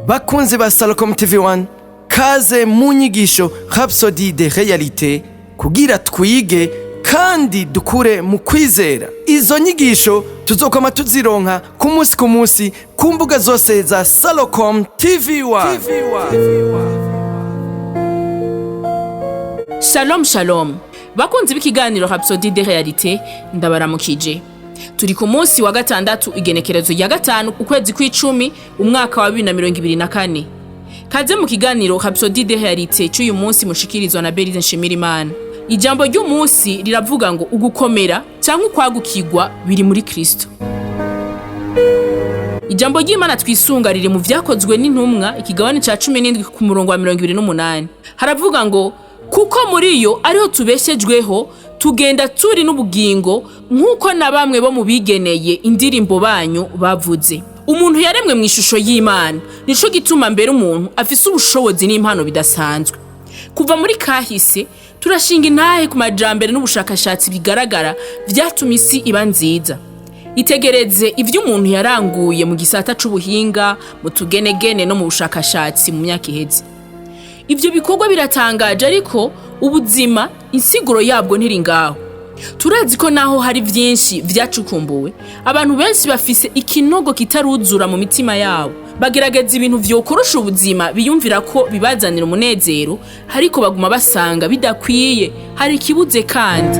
Bakunzi ba Salcom TV1, kaze mu nyigisho Rhapsodie de Réalité kugira twige kandi dukure mu kwizera. Izo nyigisho tuzokoma tuzironka ku munsi ku munsi ku mbuga zose za Salcom TV1. Shalom shalom, bakunzi b'ikiganiro Rhapsodie de Réalité, ndabaramukije. Turi ku munsi wa gatandatu, igenekerezo rya 5, ukwezi kw'icumi, umwaka wa 2024. Kaze mu kiganiro Rhapsodie de Réalité cy'uyu munsi mushikirizwa na Berize Nshimirimana. Ijambo ry'umunsi riravuga ngo ugukomera cyangwa ukwagukirwa biri muri Kristo. Ijambo ry'Imana twisunga riri mu Vyakozwe n'Intumwa, ikigabane ca 17, ku murongo wa 28. Haravuga ngo: "Kuko muri yo ariho tubeshejweho, tugenda, turi n'ubugingo, nk'uko na bamwe bo mu bigeneye indirimbo banyu bavuze." Umuntu yaremwe mu ishusho y'Imana, nico gituma mbere umuntu afise ubushobozi n'impano bidasanzwe. Kuva muri kahise turashinga intahe ku majambere n'ubushakashatsi bigaragara vyatumye isi iba nziza. Itegereze ivyo umuntu yaranguye mu gisata c'ubuhinga, mu tugenegene no mu bushakashatsi mu myaka iheze. Ivyo bikorwa biratangaje, ariko ubuzima insiguro yabwo ntiri ngaho. Turazi ko naho hari vyinshi vyacukumbuwe, abantu benshi bafise ikinogo kitaruzura mu mitima yabo. Bagerageza ibintu vyokorosha ubuzima, biyumvira ko bibazanira umunezero, ariko baguma basanga bidakwiye, hari ikibuze. Kandi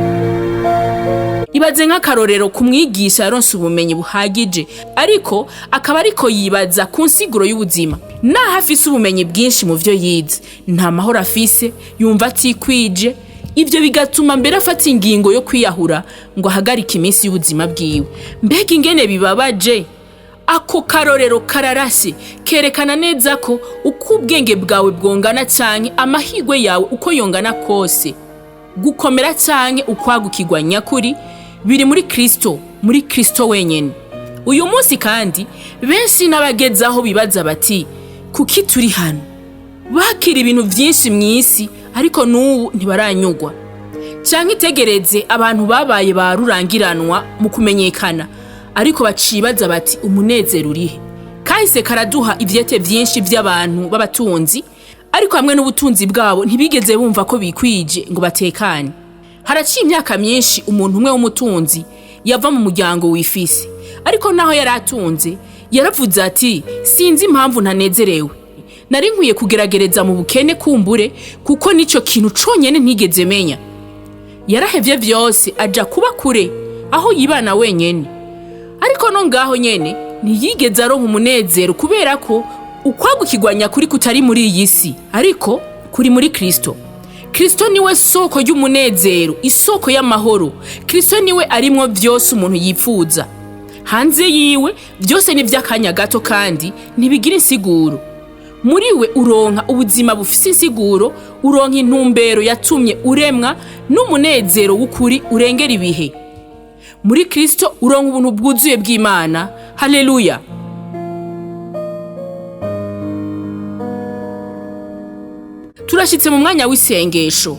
ibaze nk'akarorero ku mwigisha yaronse ubumenyi buhagije, ariko akaba ariko yibaza ku nsiguro y'ubuzima. Naho afise ubumenyi bwinshi mu vyo yize, nta mahoro afise, yumva atikwije. Ivyo bigatuma mbere afata ingingo yo kwiyahura ngo ahagarike iminsi y'ubuzima bwiwe. Mbega ingene bibabaje! Ako karorero kararashe, kerekana neza ko uko ubwenge bwawe bwongana canke amahirwe yawe uko yongana kose, gukomera canke ukwagukirwa nyakuri biri muri Kristo, muri Kristo wenyene. Uyu munsi kandi benshi n'abagezaho bibaza bati: "Kuki turi hano?" Bakira ibintu vyinshi mw'isi, ariko n'ubu ntibaranyugwa. Canke itegereze abantu babaye ba rurangiranwa mu kumenyekana, ariko bacibaza bati: "Umunezero urihe?" Kahise karaduha ivyete vyinshi vy'abantu b'abatunzi, ariko hamwe n'ubutunzi bwabo ntibigeze bumva ko bikwije ngo batekane. Haraciye imyaka myinshi umuntu umwe w'umutunzi yava mu muryango wifise, ariko naho yari atunze yaravuze ati: "Sinzi impamvu ntanezerewe. Nari nkwiye kugeragereza mu bukene kumbure, kuko nico kintu conyene ntigeze menya." Yarahevye vyose, aja kuba kure aho yibana wenyene, ariko no ngaho nyene ntiyigeze aronka umunezero, kubera ko ukwagukirwa nyakuri kutari muri iyi si, ariko kuri muri Kristo. Kristo niwe soko ry'umunezero, isoko y'amahoro. Kristo niwe arimwo vyose umuntu yipfuza. Hanze yiwe byose ni iby'akanya gato kandi ntibigira insiguro. Muri we uronka ubuzima bufise insiguro, uronka intumbero yatumye uremwa n'umunezero w'ukuri urengera ibihe. Muri Kristo uronka ubuntu bwuzuye bw'Imana. Haleluya! Turashyitse mu mwanya w'isengesho.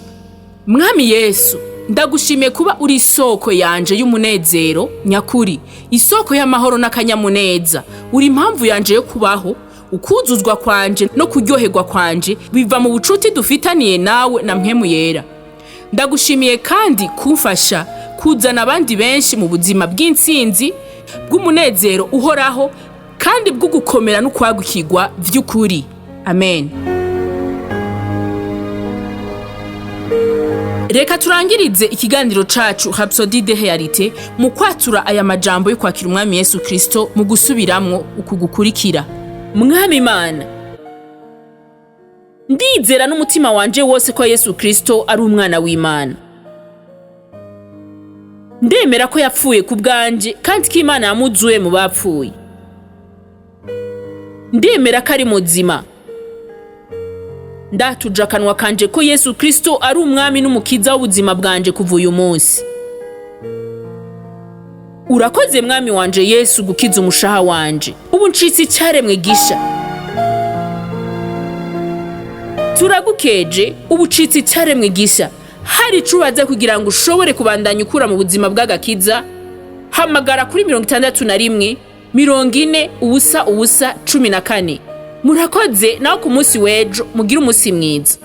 Mwami Yesu, ndagushimiye kuba uri isoko yanje y'umunezero nyakuri, isoko y'amahoro n'akanyamuneza. Uri impamvu yanje yo kubaho. Ukuzuzwa kwanje no kuryoherwa kwanje biva mu bucuti dufitaniye nawe na Mpwemu Yera. Ndagushimiye kandi kumfasha kuzana abandi benshi mu buzima bw'intsinzi, bw'umunezero uhoraho kandi bw'ugukomera n'ukwagukirwa vy'ukuri. Amen. Reka turangirize ikiganiro cacu Rhapsodie de Réalité mu kwatura aya majambo yo kwakira Umwami Yesu Kristo mu gusubiramwo uku gukurikira: Mwami Imana, ndizera n'umutima wanje wose ko Yesu Kristo ari umwana w'Imana. Ndemera ko yapfuye ku bwanje kandi ko Imana yamuzuye mu bapfuye. Ndemera ko ari muzima. Ndatuje akanwa kanje ko Yesu Kristo ari Umwami n'Umukiza w'ubuzima bwanje kuva uyu munsi. Urakoze, Mwami wanje Yesu, gukiza umushaha wanje. Ubu ncitse icyaremwe gisha. Turagukeje, ubu ucitse icyaremwe gisha. Hari ico ubaza kugira ngo ushobore kubandanya ukura mu buzima bw'agakiza, hamagara kuri 61 40 00 14. Murakoze. Nawe ku munsi w'ejo mugire umunsi mwiza.